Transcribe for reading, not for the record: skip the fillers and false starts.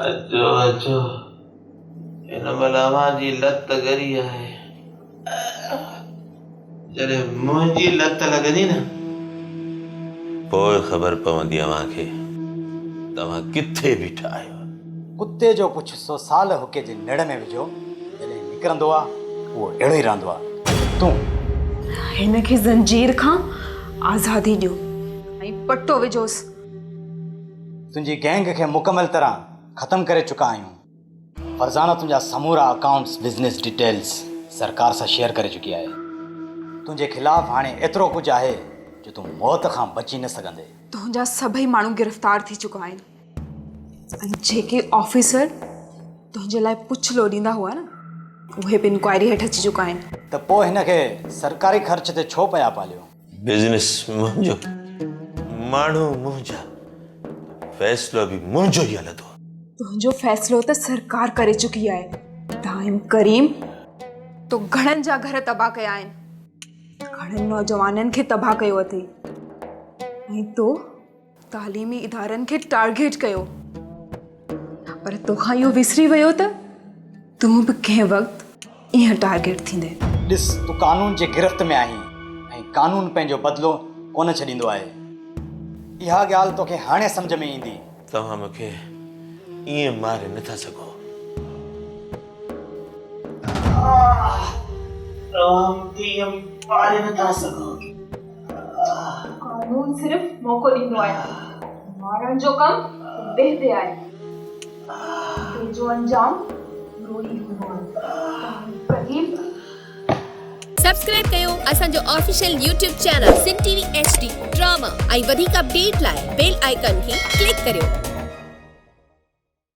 اچو اچو هن مهل اوهان جي لت ڳري آهي جڏهن منهنجي لت لڳندي نه پوء خبر پوندي اوهان کي ته اوهان ڪٿي بيٺا آهيو. ڪتي جو پڇ سو سال حقي جي نڙ ۾ وجهو، جڏهن نڪرندو آ، اهو اهڙو ئي رهندو آ. تون. هن کي زنجير کان آزادي ڏيو ۽ پٽو وجهوس. تنهنجي گينگ کي مڪمل طرح ختم ڪري چڪا آهيون. فرزانه تنهنجا سمورا اڪائونٽس، بزنس ڊيٽيلز سرڪار سان شيئر ڪري چڪي آهي. تنهنجي خلاف هاڻي ايترو ڪجهه آهي جو تون موت کان بچي نه سگهندين. تنهنجا سڀئي ماڻهو گرفتار ٿي چڪا آهن. ۽ جيڪي آفيسر تنهنجي لاء پڇ لوڏيندا هئا نه اهي به انڪوائري هيٺ اچي چڪا آهن. ته پوء هن کي سرڪاري خرچ تي ڇو پيا پاليو؟ بزنس منهنجو، ماڻهو منهنجا، فيصلو به منهنجو ئي هلندو. تنهنجو فيصلو ته سرڪار ڪري چڪي آهي. دائم ڪريم تو گهڻن جا گهر تباهه ڪيا آهن، گهڻن نوجوانن کي تباهه ڪيو اٿئي ۽ تو تعليمي ادارن کي ٽارگيٽ ڪيو پر توکان اهو وسري ويو ته تون به ڪنهن وقت ائين ٽارگيٽ ٿيندين. ڏس تون قانون جي گرفت ۾ آهين ۽ قانون پنهنجو بدلو ڪونه ڇڏيندو آهي. اها ڳالهه توکي هاڻي سمجهه ۾ ايندي. توهان مون کي ائين ماري نه ٿا سگهو. توهان مون کي ائين ماري نه ٿا سگهو. قانون صرف موقعو ڏيندو آهي، مارڻ جو ڪم ٻئي تي آهي. تنهنجو انجام برو ئي هوندو آهي. ڪريم. سبسڪرائب ڪيو اسان جو official YouTube channel Sindh T V H D drama ۽ وڌيڪ اپڊيٽ لاء بيل آئيڪان کي ڪلڪ ڪريو.